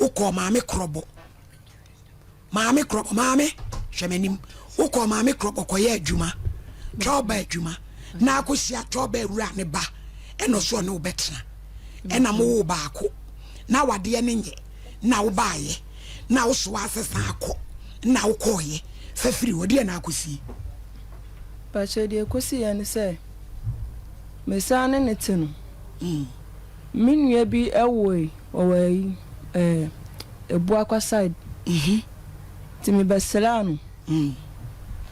Wokɔɔ maame korɔbɔ. Maame korɔbɔ, maame hwɛ m'anim. Wokɔɔ maame korɔbɔ kɔyɛ adwuma, twɔba adwuma, na akɔhyia twɔba awura ne ba, ɛna ɔso ɔne wo bɛtena. Ɛna mo wo baako, na awadeɛ no nyɛ, na wobaayɛ, na wosoa asesa akɔ, na wokɔɔyɛ. Fa firi hɔ, deɛ na akɔsie? Pakyɛ deɛ ɛkɔsiiɛ ne sɛ, mesan ne no te no, Me nua bi woe ɔwɔ ayi ɛɛ Abuakwa side nti me bɛ sraa no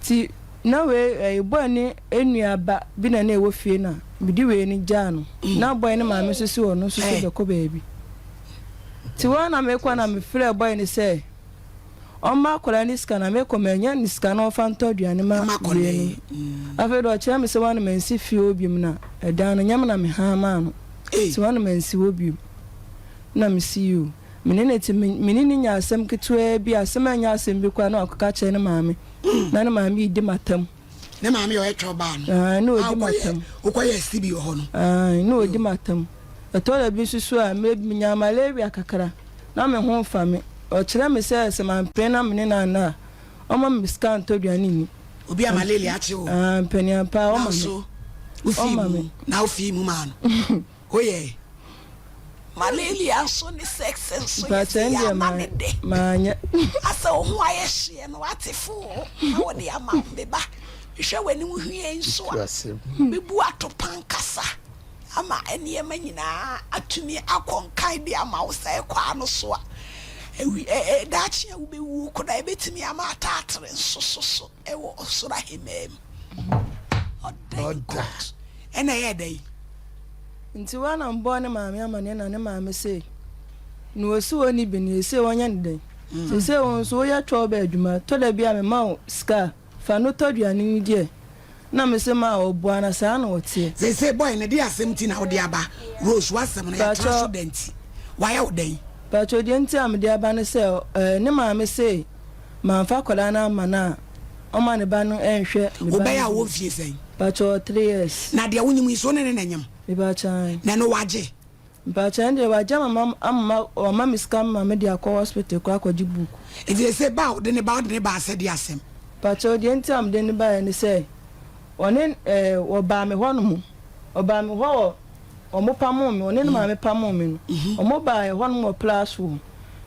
nti na wei ɛyi boy ne nua ba bi na na ɛwɔ fie na me de wei no gyaa no na boy ne maame nso si ɔno nso so bɛkɔ baabi nti hɔ na mekɔ na me frɛ boy ne sɛ Ɔmma akwadaa no sika na mekɔ manya ne sika na ɔmfa ntɔ aduane ma wie no. Afei de ɔkyerɛ me sɛ wɔn na mansi fie hɔ biom na ɛdan no nyɛ me na mehan maa no nti wɔn na mansi hɔ biom. Na mese yoo. Me ne no te me ne no nya asɛm ketewaa bi asɛm a ɛnyɛ asɛm bi koraa na wakɔka akyerɛ ne maame na ne maame redi m'atam. Ne maame a ɔyɛ twɛ ɔbaa no. Ae na ɔdi m'atam. Wokɔyɛ sibi wɔ hɔ no. Ae na ɔdi m'atam. Ɛtɔ da bi nso so a, mmerɛ bi menyaa malaria kakra, na me ho mfa me. Ɔkyerɛ me sɛ, sɛ mampene na me ne no anna a, ɔmma me sika ntɔ aduane nni. Obi a malaria akye wo. Aah, mpaniampa ara, ɔma me. Nanso wofii Ɔma mu, me. na wofii mu maa no. Woyɛe. Malaria nso ne sex nso yɛ Mpakyɛ sɛ ɛndeɛ yɛ ama ma, ne dɛ. manyɛ. Asɛ wo ho ayɛ hyeɛ no wate foo na wode ama wo. Me ba, mehwɛ w'anim hwiee nso a, mebu atopa ankasa. ama nneɛma nyinaa atumi akɔ nkan de ama wo sɛ ɛkɔ ano so a, awi, ɛ, ɛ, daakye a wobɛwuo koraa ɛbɛtumi ama ataatere nso so so wɔ ɔsoro ahemmaa mu. Ɔda yi court. Ɛna ɛyɛ dɛ yi. Nti woa na mebɔɔ ne maame amaneɛ na ne maame se na ɔsi ɔnni bi no yɛsei ɔnyɛ no dɛn? Seisei wo nso woyɛ twɔɔba adwuma tɔ da bi a mema wo sika a fa no tɔ aduane no di ɛ. Na me se maa ɔboa na saa na ɔteɛ. Seesei boy no deɛ asɛm nti na wode aba Rose w'asɛm no yɛatra so dɛn nti? Wayɛ wo dɛn? Paatwoo deɛ nti a mede aba ne sɛ ɛɛ ne maame se manfa akwadaa no amma no a ɔma ne ba no nhwɛ me ba no Wo bɛyɛ a bio. ɔwɔ mfie sɛn? Paatwoo ɔwɔ 3 years. Na deɛ wonyim yi so wo ne no na ɛnyem? Mepaatwoo ae. Na ɛno wagye? Mpakyɛ ɛndeɛ wagya ma ama wama me sika ma mede akɔ hospital koraa akɔgye book. Nti sese ba a wode ne ba wode ne baa sɛ deɛ asɛm. Mpakyɛw deɛ nti a mede no baeɛ ne sɛ ɔne ɛɛ wɔbaa me hɔ nom ɔbaa me hɔ wɔ wɔn pamoo me ɔne ne maame pamoo me no wɔn baa ɛhɔ nom wɔ plus hɔ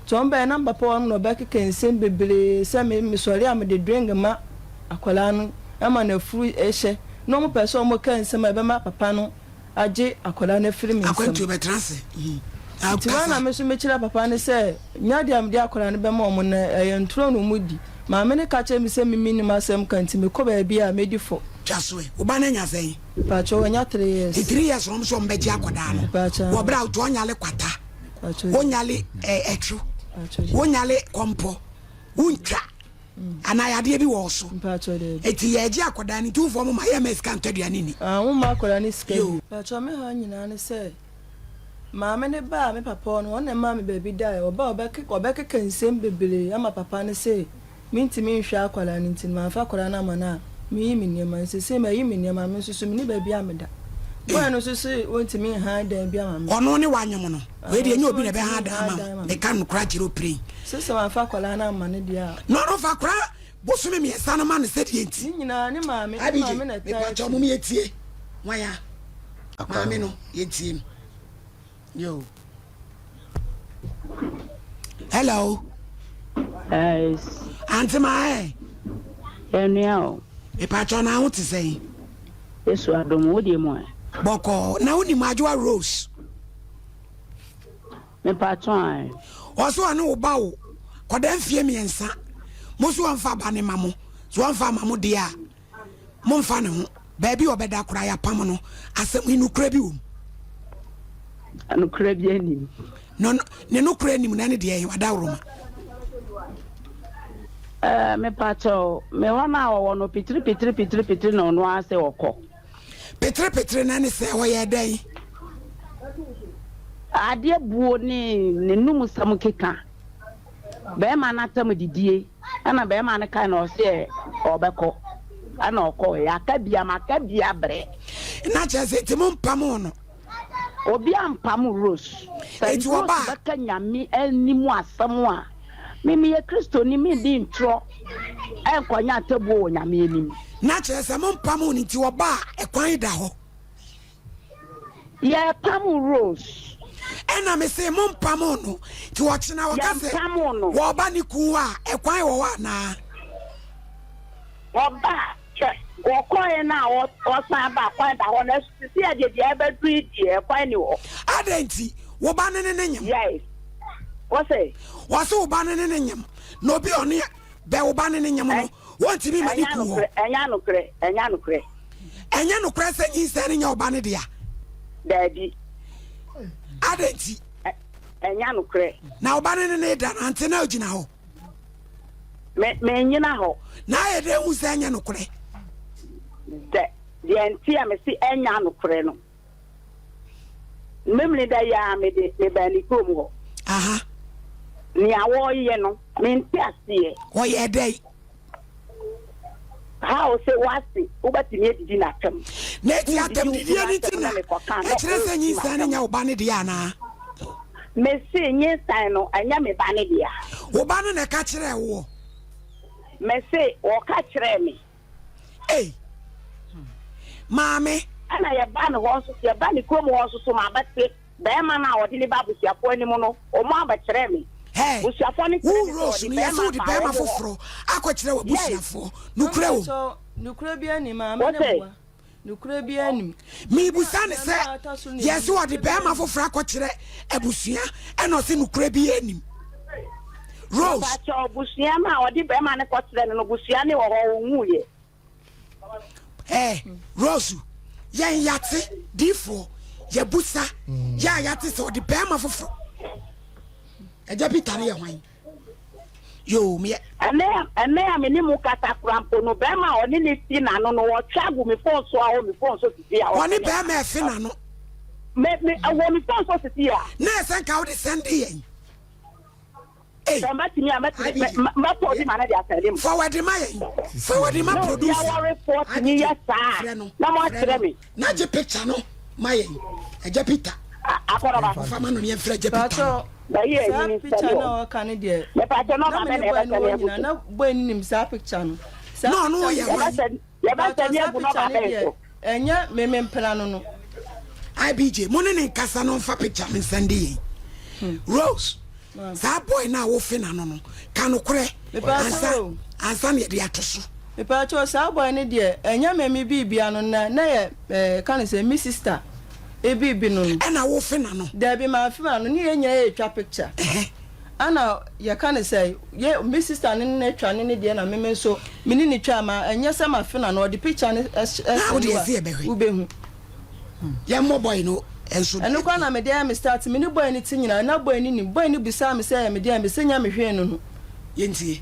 nti wɔn baeɛ na me papa wɔ nom na ɔbɛkeka nsɛm bebree sɛ me mesɔre a mede drink ma akwadaa no ɛma n'afuru hyɛ na wɔn pɛ sɛ wɔn ka nsɛm a ɛbɛma papa no agye akwadaa no afiri me nsam. Akwantuo bɛtena ase Nti hɔ na me nso mekyerɛɛ papa no sɛ, nyɛ adeɛ a mede akwadaa no bɛma wɔn no, ɛyɛ ntorɔ na wɔdi. Maame no ka kyerɛɛ me sɛ me mennim asɛm ka nti mekɔ baabi a mɛdi fɔ. Twa so ɛ, wo ba no anya sɛn? Mpakyɛw, wanya three years. Nti three years no wɔn nso wɔn bɛgye akwadaa no? Mpakyɛw. Wɔ berɛ a wotu ɔnyale kwata, Mpakyɛw. wonyale ɛtwo, Mpakyɛw. wonyale kɔmpɔ, wontwa. Anaa yadeɛ bi wɔ wo so. Mpakyɛw daabi. Eti yɛgye akwadaa no nti wofoɔ mo ma yɛ mma sika ntɔ aduane nni. Ah wo mma akwadaa no sika Yoo. bi. Mpakyɛw me haw nyinaa ne sɛ maame no baa me papa hɔ no ɔno na ɛmaa me baabi daeɛ ɔba a ɔbɛke ɔbɛkeka nsɛm bebree ama papa no se mentumi nhwɛ akwadaa no nti no mamfa akwadaa no ama no a meyi me nneɛma no sesei mayi me nneɛma me nso so menni baabi a meda boy no nso se ɔntumi nhan dan bi ama me. Ɔno ne wanyem no. Ah, Wei deɛ ɛnyɛ ɔse obi na ɔntumi ɛbɛha dan nhan ama dan wo. ama me. Meka nokorɛ akyerɛ wo piren. Se sɛ wamfa akwadaa no amma no deɛ a. Na ɔno fa akwadaa bosome mmiɛnsa no ma no sɛdeɛ nti. Ne nyinaa ne maame, ne Abigye, maame na ɛtaa mepakyɛw akyi. mom yɛtie. Hwan a? Maame no, yɛntie no. Yo. Hello. Yes. Auntie Mae. Yɛnua o. Mepakyɛw na ho te sɛn? Yesu adom, wo deɛ mu ɛ? Bɔkɔɔ. Na wonim Adwoa Rose? Mepakyɛw ae. Ɔse ɔne wo ba wo kɔda mfie miensa mo so ɔnfa ba ne ma mo so ɔnfa ma mo deɛ a mo nfa ne ho baabi ɔbɛda koraa yapam no asɛm yi nokorɛ bi wom. Nokorɛ bi anim. No ne nokorɛ nim na ne deɛ wadaworoma. Ɛɛ mepakyɛw me hɔ no a ɔwɔ no pitiri pitiri pitiri pitiri na ɔno ara sɛ ɔkɔ. Petere petere na ne sɛ ɔyɛɛ dɛn? Adeɛ buo ne n'anum sɛm keka. Bɛɛma no atam didie ɛna bɛɛma no kae na ɔseɛ ɔbɛkɔ ɛna ɔkɔɛ. Aka bia maka bia brɛ. Na kyerɛ sɛ nti mo mpamoo no? Obi ampam Rose. Sɛ Enti Rose wɔba a. bɛka Nyame anim asɛm a, me meyɛ Kristoni mendi ntorɔ ɛnkɔnya atabuo wɔ Nyame anim. Na kyerɛ sɛ mompam no nti wɔba a ɛkwan da hɔ. Yɛpam Rose. Ɛna me se mompam no nti ɔkyena wɔka sɛ Yɛmpam no. wɔba ne kun hɔ a ɛkwan wɔ hɔ anaa? Wɔba a, sɛ wɔkɔeɛ no a wɔsan ba a kwan da hɔ nanso sisi a deɛ deɛ ɛbɛduru yi deɛ ɛkwan nni hɔ. Adɛn nti? Wo ba no ne no nyem. Yes. Wɔse? Wɔse wo ba no ne no nyem na obi a ɔne bɛ wo ba no ne nyem no wɔntumi ma ne kun hɔ. Ɛnyɛ nokorɛ, ɛnyɛ nokorɛ. Ɛnyɛ nokorɛ sɛ nyinsɛn no nyɛ wo ba no dea? Daabi. Adɛn nti? Ɛnyɛ nokorɛ. Na wo ba no ne no da no ante na ogyina hɔ? Me, mennyina hɔ. Na ayɛ dɛn hu sɛ ɛnyɛ nokorɛ? Dɛ, deɛ nti a mese ɛnyɛ nokorɛ no, Memeneda yi ara mede mebaa ne kurom hɔ. Aha. Nea wɔreyɛ no, mente aseɛ. Ɔyɛɛ dɛn? How sɛ w'ase wobɛtumi adidi n'atɛm. Na eti atɛm didie no nti na ɛkyerɛ sɛ nyinsɛn no nyɛ wo ba no dea anaa? Mese nyinsɛn no ɛnyɛ me ba no dea. Wo ba no na ɛka kyerɛɛ woɔ? Mese wɔka kyerɛɛ me. Ei! Maame. Ɛna yɛba ne hɔ nso, yɛba ne kurom hɔ nso so mabɛte. Barima no a ɔde me ba abusuafoɔ anim no, wɔn abɛkyerɛ me. Hey, Busuafoɔ no kyerɛ wo me sɛ Rose ɔde no, yɛse barima wode baa barima wɔn hɔ. foforɔ akɔkyerɛ Yes. w'abusuafoɔ. Nokorɛ wom? Mpakyɛw, nokorɛ biara nnim, maame Wo no se? boa. Nokorɛ biara nnim. Mebusa no Ɛne sɛ, asɛm a ɛtɔ so mmienu, yɛse ɔde nokorɛ biara barima nnim. foforɔ akɔkyerɛ abusua, ɛna ɔse nokorɛ biara nnim. Rose. Mpakyɛw, busua no a ɔde barima no kɔkyerɛ no no, busua no wɔ hɔ, wɔnwuiɛ. Eh, Rose, yɛn yate diifoɔ, yɛbusa, yɛ a yate sɛ ɔde bɛrima foforɔ. Ɛgya Peter no yɛ hwan? Yoo, meyɛ. Ɛnɛ ɛnɛ a me ne mu kasa kora mpo no, bɛrima a ɔne ne fi n'ano no, ɔtwa agu me fon so a ɔwɔ me fon so sisi a. Ɔne bɛrima ɛfe n'ano. Me me ɛwɔ me fon so sisi a. Na ɛsɛ nka wode sɛnde yɛn. Ei. Sɛ mɛtumi a mɛtumi mɛtɔ obi ma no de asɛnde mu. Forward ma yɛn. Forward ma producer. Na obi awarefoɔ tumi yɛ saa Frɛ no. na mo akyerɛ me. Na gye picture no ma yɛn. Agya Peter. Akɔrɔba. Fa ma no ne yɛmfrɛ Agya Peter no. Bɛyɛ Saa ɛyi ni picture sɛdeɛ. no a ɔka no deɛ. Mepatɛ Na nɔma me bɛ ne na boy no yɛbɛsɛne wɔ agu nyinaa so. na boy no nim saa picture no. Saa Na ɔno picture yɛ no hwan? Yɛbɛsɛne Mpakyɛw yɛbɛsɛne saa agu picture nɔma no bɛn deɛ so. ɛnyɛ me me mpena no no. IBJ mo ne ne nkasa no mfa picture no nsɛnde yɛn. Rose. Saa boy no a wofe n'ano no, ka nokorɛ ansa ansa na yɛde ato so. Mepaakyɛw saa boy no deɛ ɛnyɛ me me biribia no na na yɛ ɛɛ ka no sɛ me sister ebiibi no no. Ɛna wofe n'ano? Daabi manfe m'ano ne yɛn nyinaa yɛtwa picture ɛna yɛka no sɛ yɛ me sister no ne no atwa ne ne deɛ na me me nso me ne no twa ma ɛnyɛ sɛ mafe n'ano ɔde picture no ɛsɛnde wa wobɛhu. Yɛn mmɔ boy no nso. Ɛno koraa na mede ayɛ me start, me ne boy no te nyinaa na boy no nim, boy no bisaa me sɛ ɛyɛ me deɛn, mese nyɛ me hwee no no. Yɛntie.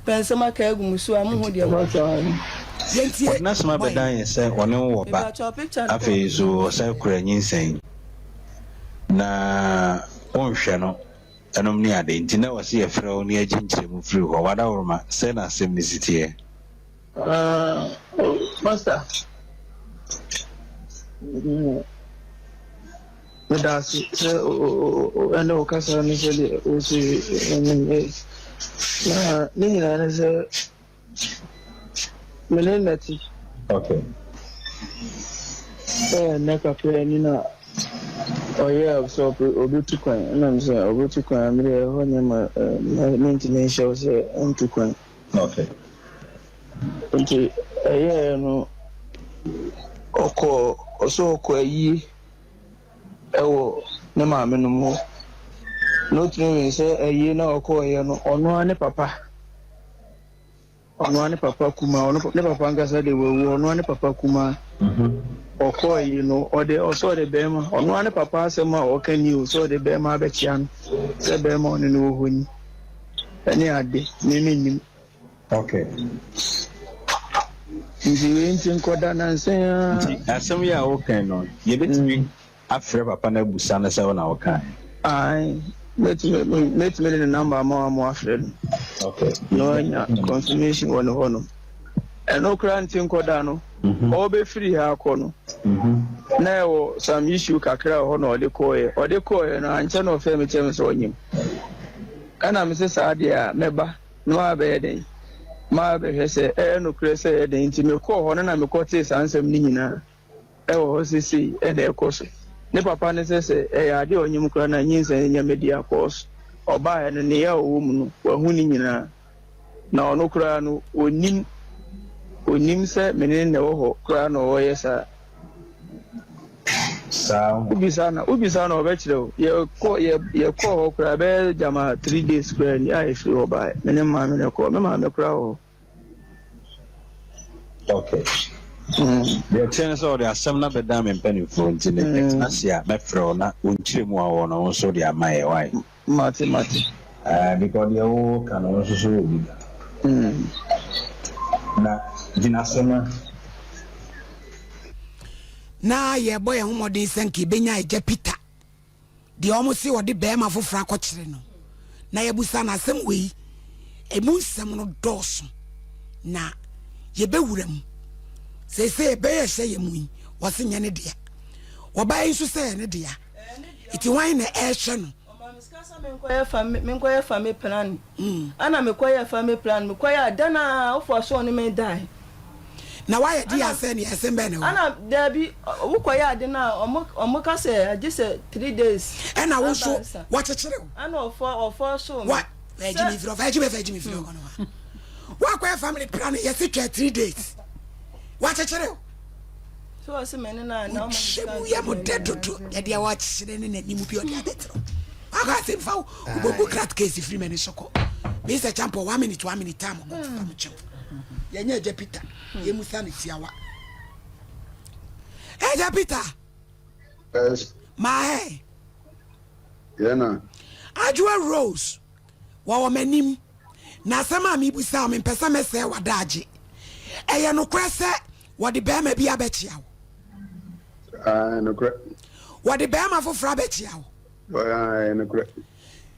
Pɛ nsɛm aka agu mo so a mo ho deɛ mo. Yɛntie Ɔde n'asɛm boy no. abɛdan yɛn sɛ ɔne wo wɔ ba, Mepakyɛw picture no afei kɔ. nso ɔsan kura nyinsɛn, na wonhwɛ no, ɛnom ne ade nti na ɛwɔ sɛ yɛfrɛ wo na yɛgye nkyerɛmu firi wo hɔ. W'adaworoma, sɛn na asɛm no si teɛ? Ah, oh, Master. Meda ase sɛ ɛne wo kasa ne sɛdeɛ wosi ɛne na ne nyinaa ne sɛ me ne nnɛte. Okay. Sɛ nnɛ kakra ni na ɔyɛɛ sɛ ɔbɛtu kwan ɛna me sɛ ɔbɛtu kwan a mede ɛhɔ nyɛ ma mentumi nhyɛ wo sɛ ntu kwan. Okay. Nti ɛyɛɛ no ɔkɔ ɔsɛ ɔkɔ ayie ɛwɔ ne maame nom hɔ. Na otumi wen sɛ ayie na ɔkɔɔyɛ no ɔno ara ne papa ɔno ara ne papa kumaa ɔno ne papa ankasa de wawu ɔno ara ne papa kumaa ɔkɔɔ ayie no ɔde ɔsɛ ɔde bɛrima ɔno ara ne papa asɛm a ɔka ni o sɛ ɔde bɛrima abɛkyia no sɛ bɛrima ɔne no wɔ hɔ ni. Ɛne ade, me mennim. Okay. Nti wei nti nkɔda nansa yi ara. Nti asɛm yi a wokan no, yɛbɛtumi afrɛ papa no abusa no sɛ wo na wokae? Ae, mɛtumi mɛtumi de ne number ama wo ama woafrɛ no. Okay. Na wanya confirmation wɔ ne hɔ nom. Ɛno koraa nti nkɔda no, ɔrebɛfiri ha akɔ no, Na ɛwɔ some issue kakra wɔ hɔ na ɔde kɔɔeɛ. Ɔde kɔɔeɛ no ankyɛ na ɔfrɛɛ me kyerɛɛ me sɛ ɔnyem. Ɛna mese saa deɛ a mɛba na mabɛyɛ dɛn? Mabɛhwɛ sɛ ɛyɛ nokorɛ sɛ ɛyɛ dɛn. Nti mekɔɔ hɔ no na mekɔtee saa nsɛm no nyinaa ɛwɔ hɔ sɛ sei ɛna ɛkɔ so. Ne papa no sɛ sɛ ɛyɛ adeɛ a ɔnyem koraa no a nyinsɛn nyɛ me dea cause ɔbaeɛ no ne yɛ a ɔwɔ mu no wahu ne nyinaa. Na ɔno koraa no, onnim. Onnim sɛ me ne no na ɛwɔ hɔ koraa na ɔreyɛ saa. Saa ho. Wobisa no, wobisa no a ɔbɛkyerɛ wo. Yɛkɔ, yɛ, yɛkɔɔ hɔ koraa bɛyɛ gyama 3 days koraa ni a yɛfiri hɔ baeɛ. Me ne me maame na ɛkɔɔ. Me maame koraa wɔ hɔ. Okay. Deɛ ɛteɛ ne sɛ ɔde asɛm no abɛdan me mpanimfoɔ nti no, yɛtena ase a mɛfrɛ wo na wo nkyerɛmu a wowɔ no wo nso wode ama yɛ, why? Mate, mate. Ɛɛ, because deɛ wo ka no, wo nso so wɔ bi ka. Na gyina so na. Na yɛrebɔ yɛn ho mmɔden sɛ nka yɛbɛnya Agya Peter, deɛ wɔn se ɔde barima foforɔ akɔkyere no, na yɛabusa no asɛm wei. Emu nsɛm no dɔɔso, na yɛbɛwura mu. Seesei ɛbɛyɛ ɛhyɛ yɛn mu yi, wɔse nyɛ ne dea. Wɔbaa yi nso sɛ ɛyɛ ne dea. Nti hwan na ɛrehwɛ no? Ɔmaa me sika sɛ menkɔyɛ family menkɔyɛ family planning ɛna mekɔyɛɛ family plan mekɔyɛ a dɛn a wofa so ɔne me dae. Na wayɛ di asɛ ne ɛsɛm bɛn na ɛwɔ. Ɛna daabi wokɔyɛ ade no a ɔmo ɔmo ka sɛ agye sɛ 3 days. Ɛna wo nso wɔkyekyere wo. Ɛna ɔfɔ ɔfɔ so me. Wa fɛ gyi mi firi ɔfɛ gyi mi fɛ gyi mi firi ɔkɔ no wa. Wakɔyɛ family planning yɛsi twɛ 3 days wakyekyere wo. Wokyɛ mu yɛ mo dɛ dodo yɛde a wɔakyekyere ne n'anim bi ɔde abɛtoro wakɔ ase mfa wo wobɛbu krat case firi m'ani so kɔ Mr. Champo one minute one minute time kɔ fa mo kyɛw yɛnyɛ agya Peter yɛmusa ne tiawa agya Peter. Yes. Maahɛ. Yɛna. Adwoa Rose wɔwɔ m'anim na asɛm a mebusa wo mempɛ sɛ mɛsɛe w'adaagye ɛyɛ nokorɛ sɛ Wɔde barima bi abɛkyea wo. Ɛɛ nokorɛ. Wɔde barima foforɔ abɛkyea wo. Ɛɛ nokorɛ.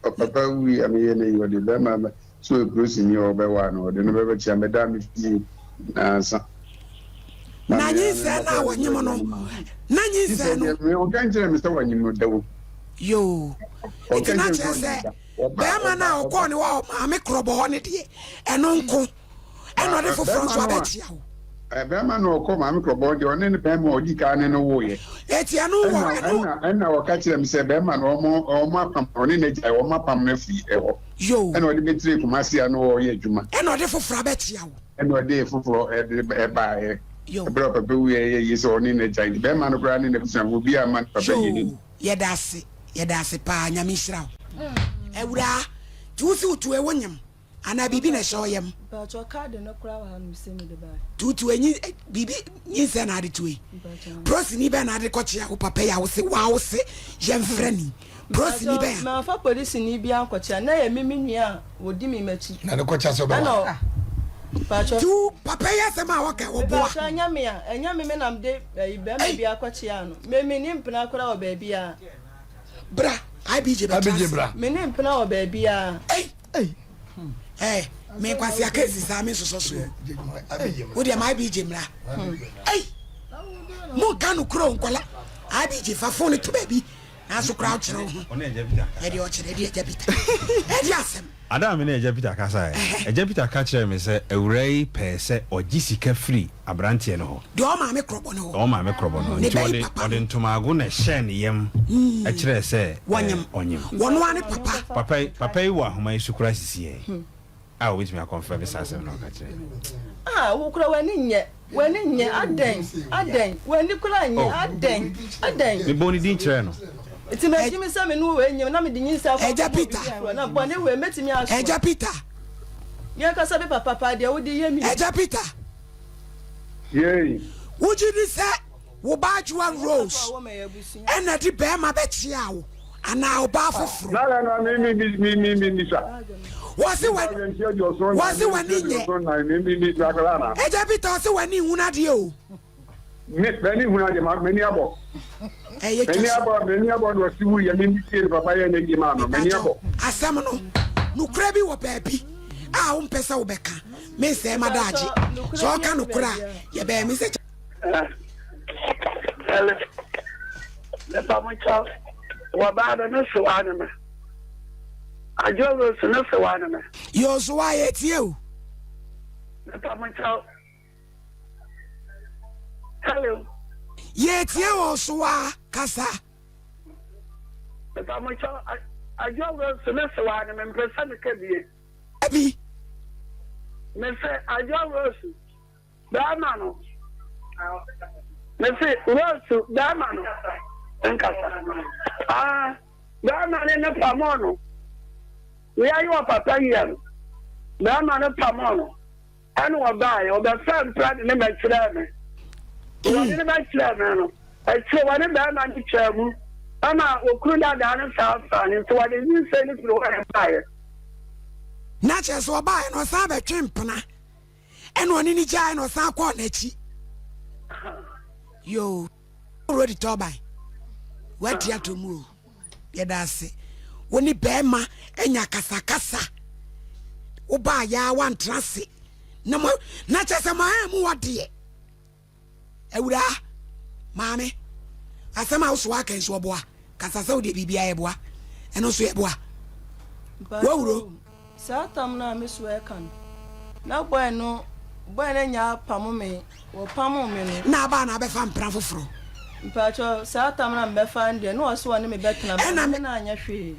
Papa wui a meyɛ no yi wɔde barima so yɛ polisini a ɔbɛwaa no ɔde no bɛbɛkyea me da me fie nansa. Na nyinsɛn no a wɔnyem no na nyinsɛn no. Ɔka nkyerɛ me sɛ wɔnyem no da o. Yoo. Nti na kyerɛ sɛ barima no a ɔkɔɔ ne hɔ maame korɔbɔ hɔ no deɛ ɛno nko. Ɛna ɔde foforɔ nso abɛkyea wo. Bɛrima no ɔkɔ maame korɔbɔ deɛ ɔne ne bɛrima a ɔdi kan ne no woeɛ. Eti ɛno wɔ ɛno. Ɛna ɛna ɔka kyerɛ me sɛ bɛrima no wɔn wɔn apam ɔne n'agya wɔn apam no afiri ɛhɔ. Yoo. Ɛna ɔde bɛtire Kumasi a na ɔreyɛ adwuma. Ɛna ɔde foforɔ abɛkyea wo. Ɛna ɔde foforɔ ɛde ɛbaeɛ. Yoo. Ɛberɛ a ɔpapa wuiɛ ɛyɛ yie sɛ ɔne n'agya nti bɛrima no koraa ne n'abusuafoɔ obiara amma ne papa yie no. Yoo yɛda ase yɛda ase paa Nyame nhyira wo. Awuraa nti wo se wo tue wo nyem. Anaa biribi na ɛhyɛ wo yam. Mpakyɛw card no koraa wɔ ha nom sɛ mede bae. Tuutu enyi biribi nyinsɛn na ade tue. Prosini bɛn na ade kɔkyea wo papa yi a wose wa wose yɛmfrɛ ni. Prosini bɛn a. Mamfa polisini bi ankɔkyea na ɛyɛ me me nua a ɔdi me makyi. Na ne kɔkyea sɛ ɔbɛwa. Mpakyɛw. Ti wo papa yi asɛm a wɔka wɔboa. Mpakyɛw ɛnyɛ me a ɛnyɛ me me na mede ɛyi bɛrima bi akɔkyea no. Me me ni mpena koraa wɔ baabi a. Bra IBJ bɛtra ase. Me ni mpena wɔ baabi a. Ei. Ei me nkwasea case saa me nsosɔ so o. Wo deɛ ma IBJ mmra. Ei mo nka no kuro nkɔla IBJ fa phone to baabi nanso koraa ɔkyerɛ wo ho. Ɛdeɛ ɔkyerɛ ɛdeɛ agya Peter ɛdeɛ asɛm. Ada a me ne Agya Peter kasaeɛ, Agya Peter ka kyerɛɛ me sɛ awuraa yi pɛɛ sɛ ɔgye sika firi aberanteɛ no hɔ. Deɛ ɔmaame korɔbɔ no hɔ. Deɛ ɔmaame korɔbɔ no hɔ. Ne Nti ba yi ɔde, papa ɔde no. ntomago na ɛhyɛɛ ne yam kyerɛɛ sɛ Wɔnyem. ɔnyem. Wɔno ara ne papa. Papa yi, papa yi wɔ ahoma yi so koraa sisi yɛn a ɔbɛtumi akɔnfɛme saa asɛm no a ɔka kyerɛɛ me. Ah, wo koraa w'ani nyɛ, w'ani nyɛ, adɛn, adɛn, w'ani koraa nyɛ, Oh. adɛn, adɛn. Mebɔɔ ne din kyerɛɛ no. Nti magye me sɛ me ne wo anyim na mede nyinsɛn akɔ Agya akɔma obi Peter. foforɔ na bɔne wei mɛtumi asoa. Agya Peter. Me ankasa me papa paa deɛ wode yɛ me yi. Agya Peter. Yei. Wogye di sɛ wo ba Adwoa Rose na de barima bɛkyea wo anaa ɔbaa foforo? Nara na me me me me me misa. Wɔse w'ani wɔse w'ani nyɛ. Agya Peter ɔse w'ani nhunu adeɛ o. Me m'ani hunu adeɛ ma m'ani abɔ. Ɛyɛ twa M'ani so. abɔ m'ani abɔ na ɔsi wu yɛ me me tie ne papa yɛ ne yie maa no m'ani abɔ. Asɛm no nokorɛ bi wɔ baabi a wompɛ sɛ wobɛka. Mensɛe m'adaagye. Sɛ ɔka nokorɛ a yɛbɛyɛ me sɛ. Hello. Mepa mo kyɛw, wɔbaa no ne sewaa ne me. Adwo Rose ne sewaa ne me. Yoo sewaa yɛtie o. Mepa mo kyɛw. Hello. Yɛtie o sewaa kasa. Mepa mo kyɛw, Adwo Rose ne sewaa ne me mpɛ sɛ meka bie. Abi. Mese Adwo Rose. Bɛɛma no. Mese Rose bɛɛma no nkasa. Ah, bɛɛma no ne pamoo no. Wei ayɛ ɔpapa yie no. Bɛɛma no pamoo no. Ɛna ɔbaeɛ, ɔbɛfaa mpira de ne bɛkyerɛɛ me. Wɔde ne bɛkyerɛɛ me no, akyire wɔne bɛɛma no twaa mu. Ɛna okunu dadaa no saa faa no nti wɔde nyinsɛn no firi hɔ na ɛbaeɛ. Na kyerɛ sɛ ɔbaeɛ no ɔsan bɛtwe mpena. Ɛna ɔne no gyae na ɔsan kɔɔ n'akyi. Yoo, rodi tɔban. Wati ato mu o. Yɛda ase. Wo ne bɛrima anya kasakasa. Wobaa yaa wantena ase. Na mo na kyerɛ sɛ mo ahan mu wɔ deɛ. Awuraa, maame, asɛm a woso aka nso ɔboa. Kasa sɛ wodeɛ biribiara yɛboa. Ɛno nso yɛboa. Wawuro. Saa tam no a me so ɛka no, na boy no, boy no anya apamo me, wɔpamoo me no. Na aba na abɛfa mpena foforɔ. Mpakyɛw, saa tam no a mebɛfa no deɛ, na ɔse ɔne me bɛtena, but me ne no anyɛ hwee.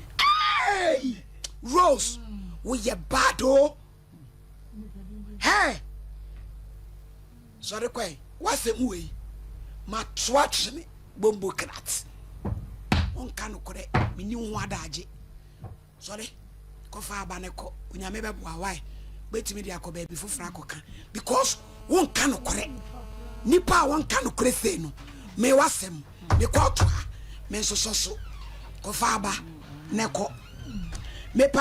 Eii! Rose, woyɛ bad oo. Hey! Sɔre kɔe, w'asɛm wei, mato akyene bombo krat. Wonka nokorɛ, menni wo ho adagye. Sɔre, kɔfa aba no kɔ, Onyame bɛboa why? Wobɛtumi de akɔ baabi foforɔ akɔka because wonka nokorɛ. Nipa a wɔnka nokorɛ sei no, me w'asɛm, me kɔɔto ha, me nsosɔ so. Kɔfa aba na kɔ. Mepa.